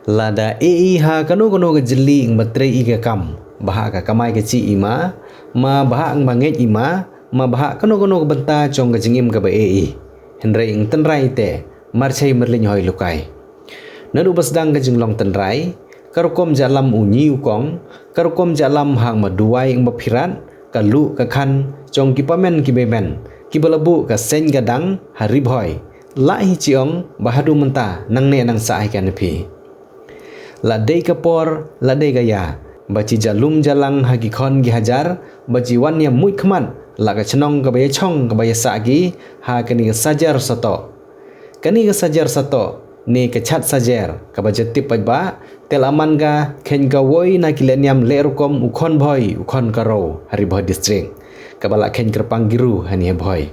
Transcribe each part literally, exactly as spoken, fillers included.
Lada e i ha kano kano ka jylli, ym ba trei i ka kam, ba hap ka kamai ka chi i ma, ma ba hap ym ba ngeit i ma, ma ba hap kano kano ka bynta jong ka jingim kaba e i. Hynrei ym tynrai te, mar chei mar lyngngoh i lukai. Naduh ba sdang ka jinglong tynrai, ka rukom jalam u nyi u kong, ka rukom jalam hang ma duwai ym ba phirat, ka luh ka khan jong ki pamen ki bemen, ki ba la buh ka seng ka dang ha Ri Bhoi. Lah hi chi ong ba haduh mynta nang neh nang sah hi ka na phi. La dei ka por, la dei ka ya, ba chi jalum jalang ha ki khon ki hajar, ba chi wan ïa muid khmat la ka chnong kaba ïa chong kaba ïa sah ki ha kani ka sajer satoh. Kani ka sajer satoh, ne ka chat sajer, kaba jatip paidbah, te la man ka khein ka woi na ki lehniam leh rukom u khon Bhoi, u khon Karo, ha Ri Bhoi District. Kaba la khein kyrpang giru hani ha Bhoi.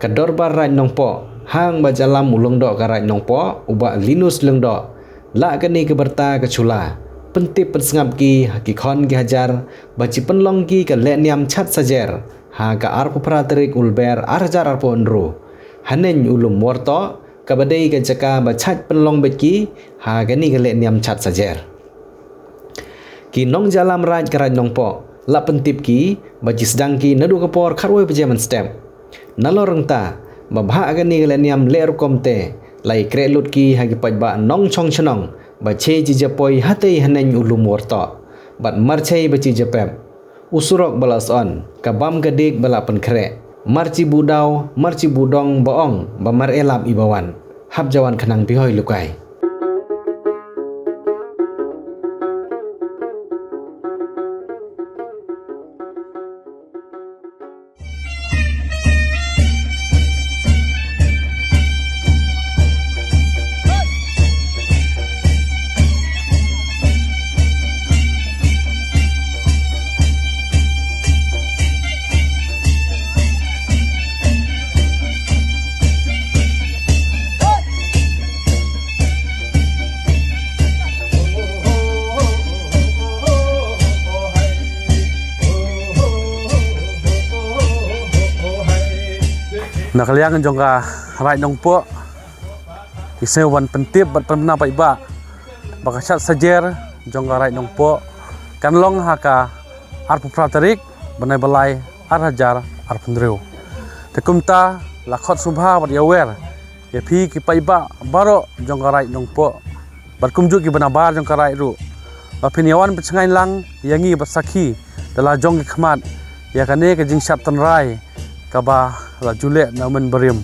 Ka Dorbar Raid Nongpoh, hang ba jalam u Lyngdoh ka Raid Nongpoh, u Bah Linus Lyngdoh, la kani ka byrta ka chula, pyntip pynsngap ki ha ki khon ki hajar, ba chi pynlong ki ka lehniam chat sajer, ha ka arphew phra tarik u Lber ar hajar arphew hynriew. Haneng u Lum Wartoh, kaba dei ka jaka ba chait pynlong beit ki, ha kani ka lehniam chat sajer. Ki nongjalam raid ka Raid Nongpoh, la pyntip ki, ba chi sdang ki naduh ka por khatwei baje mynstep. Nalor ngta, ba bha kani ka lehniam leh rukom te, la ïa kreh lut ki ha ki paidbah nongchong chnong, ba chei chi ja poi hatei haneng u Lum Wartoh. Bad mar chei ba chi ja pep. U surok ba la sdang, ka bam ka dik ba la pynkhreh. Mar chi buh daw, mar chi buh dong ba ong, ba mar e lap i ba wan. Hap ja wan khnang phi hoi lukai. Na ka liang jong ka Raid Nongpoh, ki sngew ban pyntip bad pynbna paidbah ba ka chat sajer jong ka Raid Nongpoh kan long ha ka arphew phra tarik bnai ba lai ar hajar arphew hynriew. Te kumta la khot sngewbha bad ïawer ïa phi ki paidbah baroh jong ka Raid Nongpoh bad kumjuh ki bynta bar jong ka Raid ruh, ba phin ïa wan pynshngaiñ lang ïa ngi bad sakhi da la jong ki khmat ïa kane ka jingshad tynrai kaba la ju leh na u mynbarim.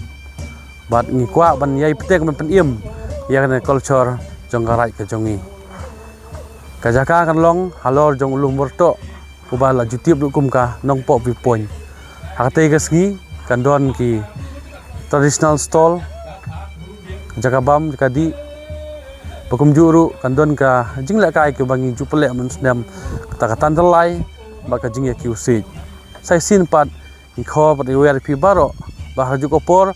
Bad ngi kwah ban ïai pyntek ban pynim ïa kane culture jong ka Raid ka jong ngi. Ka jaka kan long halor jong u Lum Wartoh, uba la ju tip ruh kum ka Nongpoh View Point. Ha katei ka sngi kan don ki traditional stall, jaka bam, jaka dih. Bad kumjuh ruh kan don ka jinglehkai kaba ngi ju pynleh mynsnem, kata ka tan tylli bad ka jingïakiew siej. Sa shisien pat ngi khot bad ïawer ïa phi baroh ba ha kajuh ka por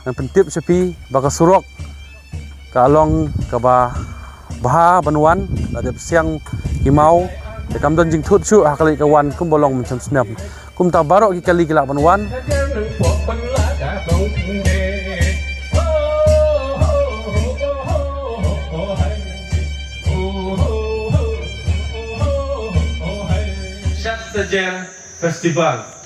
ngan pyntip sha phi ba ka surok ka long kaba bha ban wan, la dep siang ki maw, te kam don jingthut shuh ha ka leit ka wan kumba long mynshem snem. Kumta baroh ki kali ki lah ban wan. Chat Sajer Festival.